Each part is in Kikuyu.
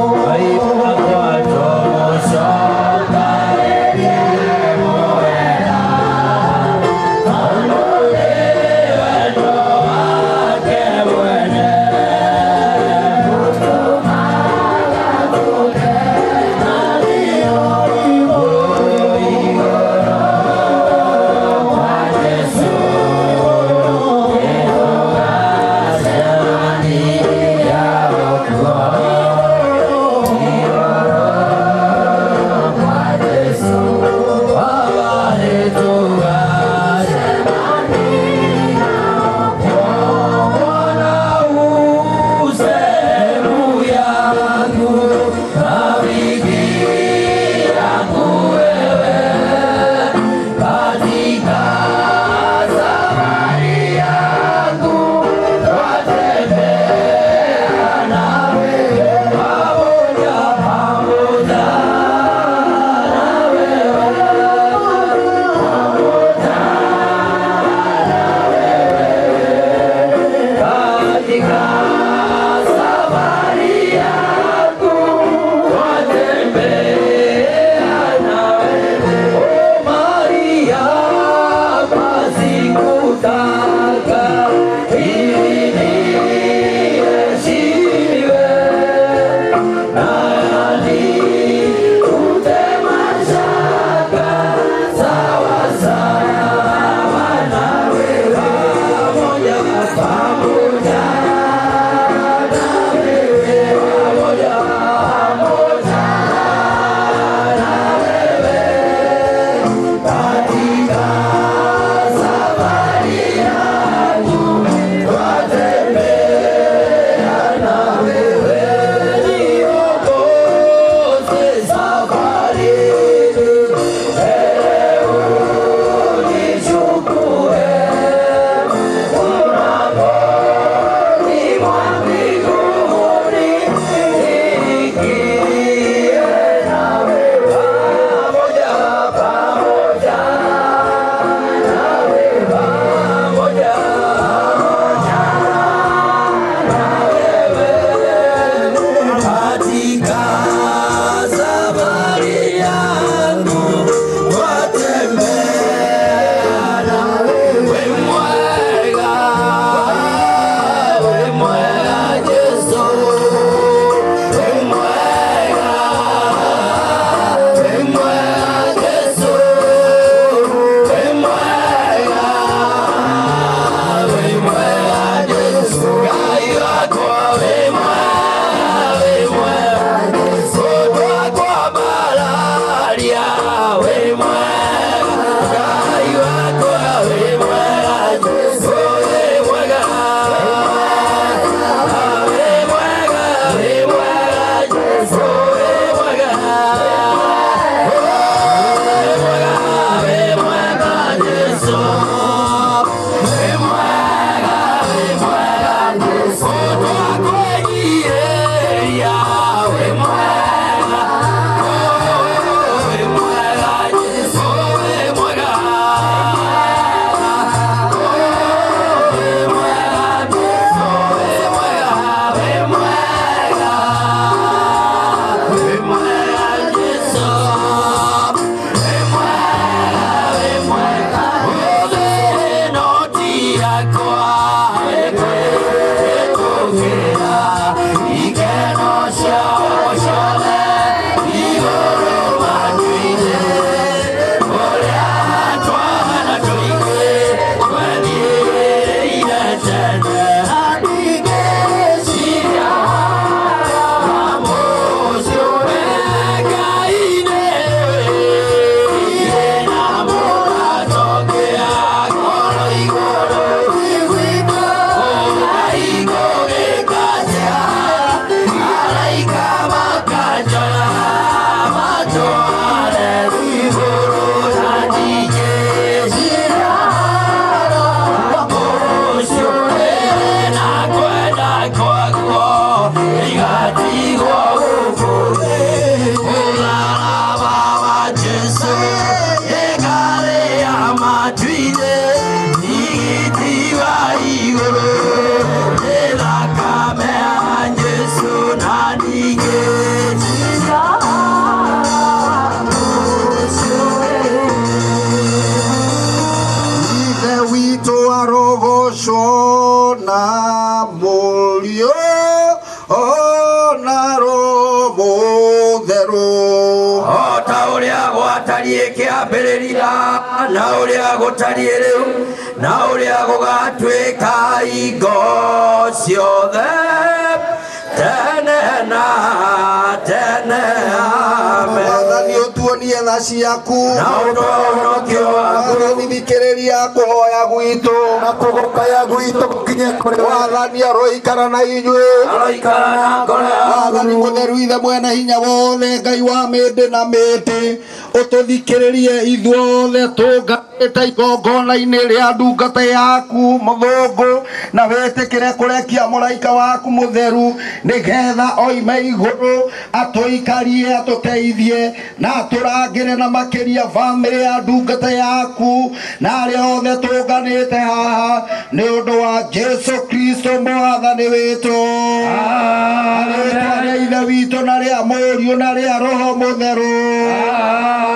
Thank you. Gwatariĩ kĩambĩrĩria na ũrĩa gũtariĩ rĩu na ũrĩa gũgatuĩka ingo ciothe tene na tene. Amen. Mwathani, ũtuonie tha ciaku na ũtũhonokio waku. Mwathani, thikĩrĩria kũhoya gwitũ na kũgũkaya gwitũ gũkinye kũrĩ we. Mwathani aroikara na inyuĩ. Aroikara na ngoro yaku. Mwathani mũtheru, ithe mwene hinya wothe, Ngai wa mĩndĩ na mĩtĩ, ũtũthikĩrĩrie ithuothe tũnganĩte igongona-inĩ rĩa ndungata yaku mũthũngũ, na wĩtĩkĩre kũrekia mũraika waku mũtheru nĩgetha oime igũrũ atũikarie, atũteithie na atũrangĩre, na makĩria bamĩrĩ ya ndungata yaku na arĩa othe tũnganĩte haha, nĩ ũndũ wa Jesu Kristo Mwathani witũ. Rĩtwa rĩa Ithe witũ na rĩa Mũriũ na rĩa Roho Mũtheru,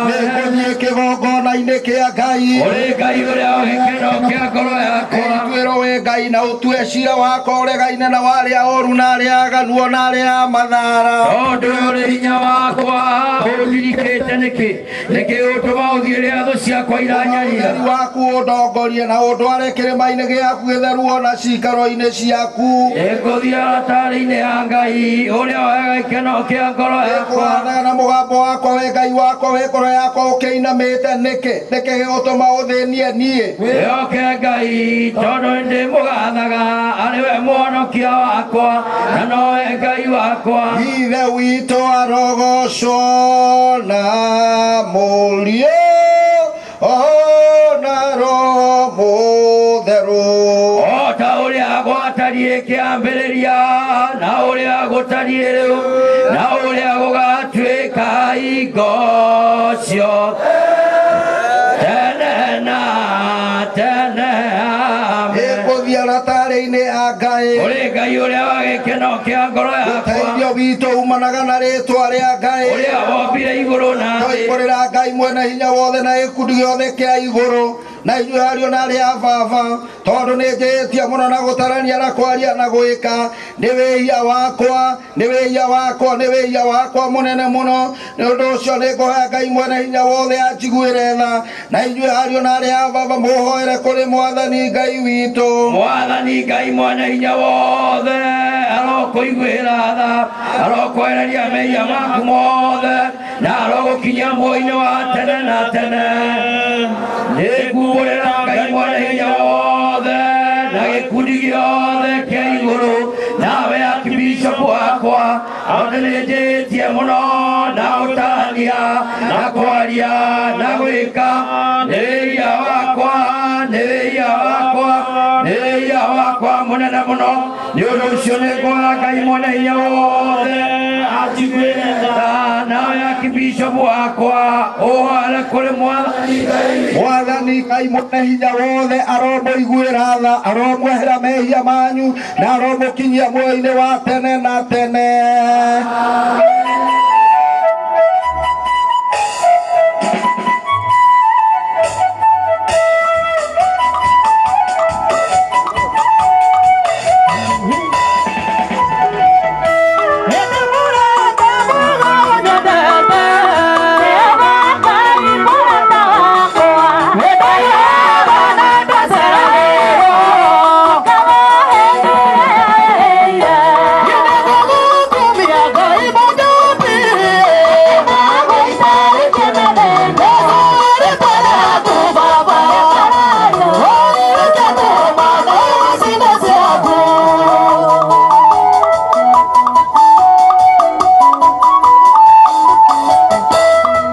nĩ ngũthiĩ kĩgongona-inĩ kĩa Ngai. Ũrĩ Ngai ũrĩa wa gĩkeno kĩa ngoro yakwa. Ituĩro wĩ Ngai na ũtue cira wakwa ũregaine na warĩa oru na arĩa aganu o na arĩa a mathara. Tondũ ũrĩ hinya wakwa, ũndirikĩte nĩkĩ? Nĩkĩ ũtũma ũthiĩ rĩa thũ ciakwa iranyarira? Ũtheri waku ũndongorie na ũndware kĩrĩma-inĩ gĩaku gĩtheru o na ciikaro-inĩ ciaku. Nĩngũthiĩ aratarĩ-inĩ ya Ngai ũrĩa woyaga gĩkeno kĩa ngoro yakwa. Nĩngũgathaga na mũgambo wakwa, we Ngai wakwa, we ngoro yakwa ũkĩinamĩte nĩkĩ? Nĩkĩ gĩgũtũma ũthĩnie niĩ? Wĩhoke Ngai tondũ nĩndĩmũgathaga arĩ we mũhonokia wakwa na nowe Ngai wakwa. Ithe witũ arogocwo na Mũriũ o na Roho Mũtheru. O ta ũrĩa gwatariĩ kĩambĩrĩria na ũrĩa gũtariĩ rĩu na ũrĩa gũgatuĩka ingo ciothe tene na tene. Amen. Nĩngũthiĩ aratarĩ-inĩ a Ngai. Ũrĩ Ngai ũrĩa wa gĩkeno kĩa ngoro yakwa. Ũteithio witũ umanaga na rĩtwa rĩa Ngai. Ũrĩa wombire igũrũ na thĩ. Twaikũrĩra Ngai mwene hinya wothe na gĩkundi gĩothe kĩa igũrũ, na inyuĩ ariũ na arĩa a baba, tondũ nĩ njĩhĩtie mũno na gũtarania na kwaria na gwĩka. Nĩ wĩhia wakwa, nĩ wĩhia wakwa, nĩ wĩhia wakwa mũnene mũno. Nĩ ũndũ ũcio nĩ ngũhoya Ngai mwene hinya wothe anjiguĩre tha, na inyuĩ ariũ na arĩa a baba mũhoere kũrĩ Mwathani Ngai witũ. Mwathani Ngai mwene hinya wothe arokũiguĩra tha, arokwehereria mehia maku mothe na arogũkinyia muoyo-inĩ wa tene na tene. Nĩngumbũrĩra Ngai mwene hinya wothe na gĩkundi gĩothe kĩa igũrũ, nawe akibishopu wakwa, tondũ nĩnjĩtie mũno na ũtarania na kwaria na gwĩka. Nĩ wĩhia wakwa, nĩ wĩhia wakwa, nĩ wĩhia wakwa mũnene mũno. Nĩ ũndũ ũcio nĩngũhoya Ngai mwene hinya wothe anjiguĩre tha, nawe akibishopu wakwa ũhoere kũrĩ Mwathani Ngai. Mwathani Ngai mwene hinya wothe aromũiguĩra tha, aromwehera mehia manyu na aromũkinyia muoyo-inĩ wa tene na tene.